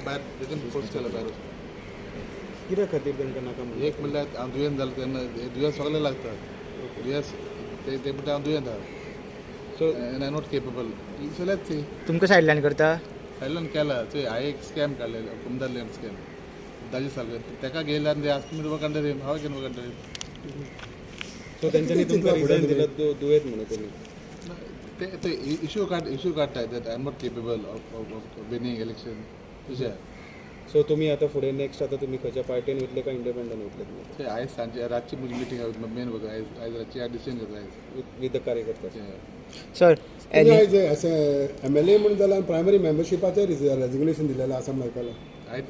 भायर तेतून फोर्स केला भायर. कित्या खातीर तांकां नाका? एक म्हणल्यार हांव दुयेंत जालें तेन्ना दुयेंस सगळें लागता. दुयेंस ते म्हणटा हांव दुयेंत आहा so and I not capable. So let's see. तुमकां सायडलायन करता? सायडलायन केला. चोय हांवें एक स्कॅम काडलेलो, कुमदार लँड स्कॅम, दाजी सारकें तेका घेयला आनी ask me to work under him. How I can work under him? So तेंच्यांनी तुमकां रिझन दिला दुयेंत म्हणून तुमी? ते इशू काडटाय that I am not capable of winning election तशें. सो तुमी आतां फुडें नेक्स्ट आतां तुमी खंयच्या पार्टीन वयतले काय इंडिपेंडंट वयतले तुमी? ते आयज सांजे रातची म्हजी मिटींग मेन वता. आयज रातची हांव डिसिजन घेता आयज विथ the कार्यकर्ते. सर आयज एम एल ए म्हणून जाल्यार प्रायमरी मेंबरशिपाचें रेजिग्नेशन दिलेलें आसा म्हण आयकलां. I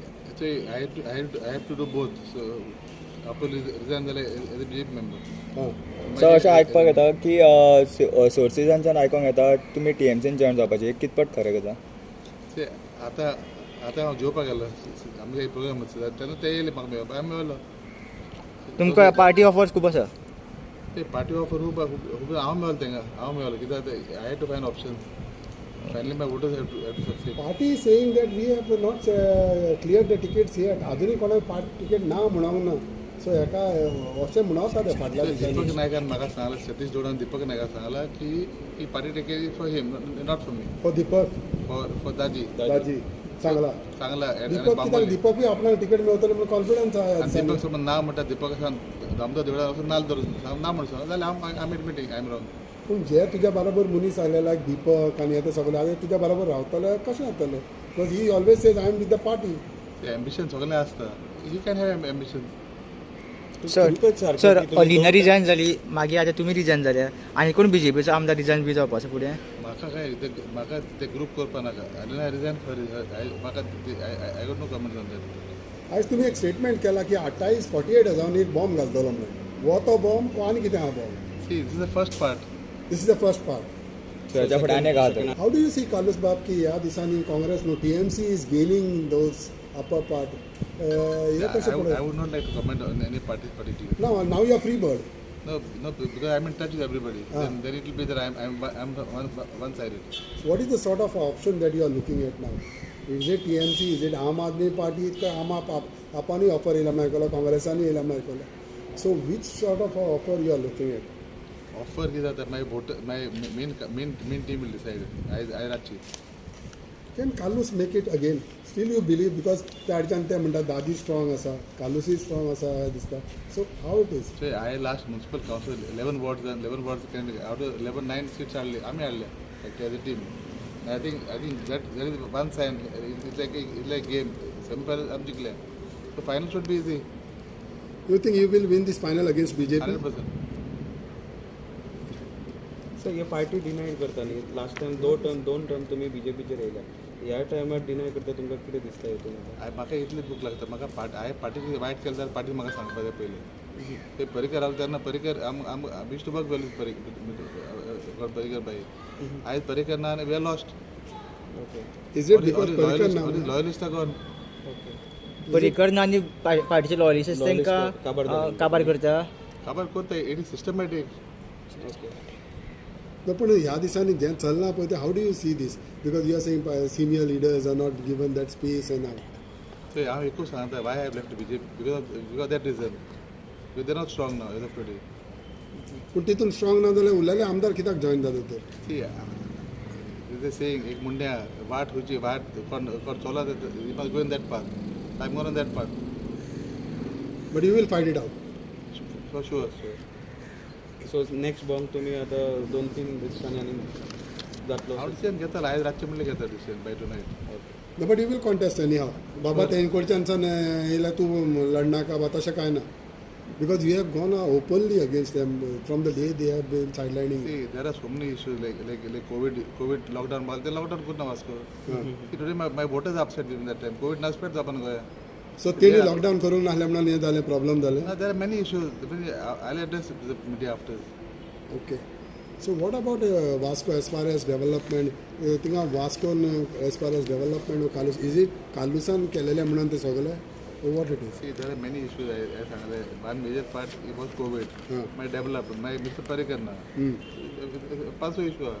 have to do both. So after resign जाल्यार as a BJP member. Sir अशें आयकपाक येता की सोर्सीसांच्यान आयकोंक येता तुमी टीएमसीन जॉयन जावपाचें, कितपत खरें जाता? ते आतां आतां हांव जेवपाक गेलो, आमगे एक प्रोग्राम आसा तेन्ना ते येयले म्हाका मेळपाक, हांवें मेळलो. तुमकां पार्टी ऑफर्स खूब आसा? ते पार्टी ऑफर खूब खूब हांव मेळलो तांकां, हांव मेळलो कित्याक I had to find option. Finally my voters have to succeed. Party is saying that we have not clear the tickets yet. अजुनूय कोणाक पार्टी टिकेट ना म्हणूंक ना. सो हेका अशें म्हणूं येता फाटल्या दिसांनी. दीपक नायकान म्हाका सांगलां, सतीश जोडान दीपक नायकान सांगलां की party ticket is for him, not for me. For Deepak, for Daji. Daji सांगला सांगला. दीपक कित्याक दीपकूय आपणाक टिकेट मेळटलो म्हणून कॉन्फिडन्स आहा. दीपक समज ना म्हणटा, दीपक दामोदर देवळा वचून नाल धरून ना म्हणून सांग जाल्यार हांव I am meeting I am wrong. पूण जे तुज्या बरोबर मनीस आयले लायक दीपक आनी हे सगळे आतां तुज्या बरोबर रावतले कशें जातलें? Because he always says I am with the party. Ambition सगळें आसता, he can have ambition. Sir sir Alina resign जाली, मागीर आतां तुमी रिजायन जाल्या, आनी कोण बीजेपीचो आमदार रिजायन बी जावपाचो फुडें? म्हाका काय म्हाका ते ग्रूप करपा नाका. अलिना रिजायन खंय म्हाका I got no comment on that. आयज तुमी एक स्टेटमेंट केला की 28-48 हजारांनी एक बॉम्ब घालतलो म्हणून, हो तो बॉम्ब आनी कितें आहा bomb? See this is the first part. This is the first part. तेच्या फुडें आनी एक आहा. How do you see Carlos बाब की ह्या दिसांनी काँग्रेस न्हू TMC is gaining those upper part? I would not like to comment on any party particularly. No, now you are free bird. No, no, because I am in touch with everybody. Then it will be that I am one-sided. What is the sort of option that you are looking at now? Is it TMC? Is it Aam Aadmi Party? Aam Aapani offer येयला म्हण आयकलो, काँग्रेसांनी येयला म्हण आयकलो. So which sort of offer you are looking at? Offer कितें जाता, my voter, my main team will decide. आयज रातची. Can Carlos make it again? Still you believe because त्या आडच्यान ते म्हणटा दादी स्ट्रॉंग आसा, कार्लूसय स्ट्रॉंग आसा दिसता. So how it is? चोय हांवें last municipal council 11 wards out of 11 9 seats हाडले आमी हाडले as a team. I think that is one sign. It's like game semifinal आमी जिखले, so final should be easy. You think you will win this final against BJP? 100%. Sir hey party deny करता न्ही, last time दोन term तुमी बीजेपीचेर येयल्या, ह्या टायमार deny करता तुमकां कितें दिसता हितून? म्हाका इतलें दूख लागता, म्हाका हांवें पार्टी वायट केलें जाल्यार पार्टी म्हाका सांगपाक जाय पयलीं. ते पर्रीकर आसलो तेन्ना Parrikar wish to work well with Parrikar बाई. आयज पर्रीकर ना, we are lost. Okay, is it because Parrikar ना? Loyalist are gone. Okay, Parrikar ना आनी पार्टीचे लॉयलिस्ट तांकां काबार करता. काबार करता, it is systematic. Okay, पूण ह्या दिसांनी जें चल्लां पळय तें how do you see this? Because you are saying senior leaders are not given that space and all. So हांव एकूच सांगता, why I have left BJP because that reason, because they not strong now as of today. पूण तितून strong ना जाल्यार उरलेले आमदार कित्याक जॉयन जाता तर? सी ते सेईंग एक मुंड्या वाट खंयची वाट कोण चोला you must go in that path, I am gone on that path. But you will fight it out for sure. So next bomb तुमी आतां 2-3 दिसांनी आनी जातलो? हांव डिसिजन घेतलो आयज रातचें म्हणल्यार घेता decision by tonight. But you will contest anyhow. बाबा तेंकडच्यान येयल्यार तूं लडनाका बा तशें कांय ना, because you have gone openly against them from the day they have been sidelining. See there are so many issues like like COVID lockdown मारले ते lockdown करना Vasco. Today my voters upset during that time. COVID ना spread जावपाक गोंया. So तेणी lockdown करूंक नासलें म्हणून हें जालें, प्रॉब्लम जालें. There are many issues, I will address the media after. Okay, so what about Vasco as far as development? थिंगा वास्कोन as far as development Carlos is it कार्लुसान केलेलें म्हणून तें सगळें what it is? See there are many issues. हांवें सांगलें one major part was COVID, मागीर development, मागीर mister Parrikar ना, पांचवो इशू आहा.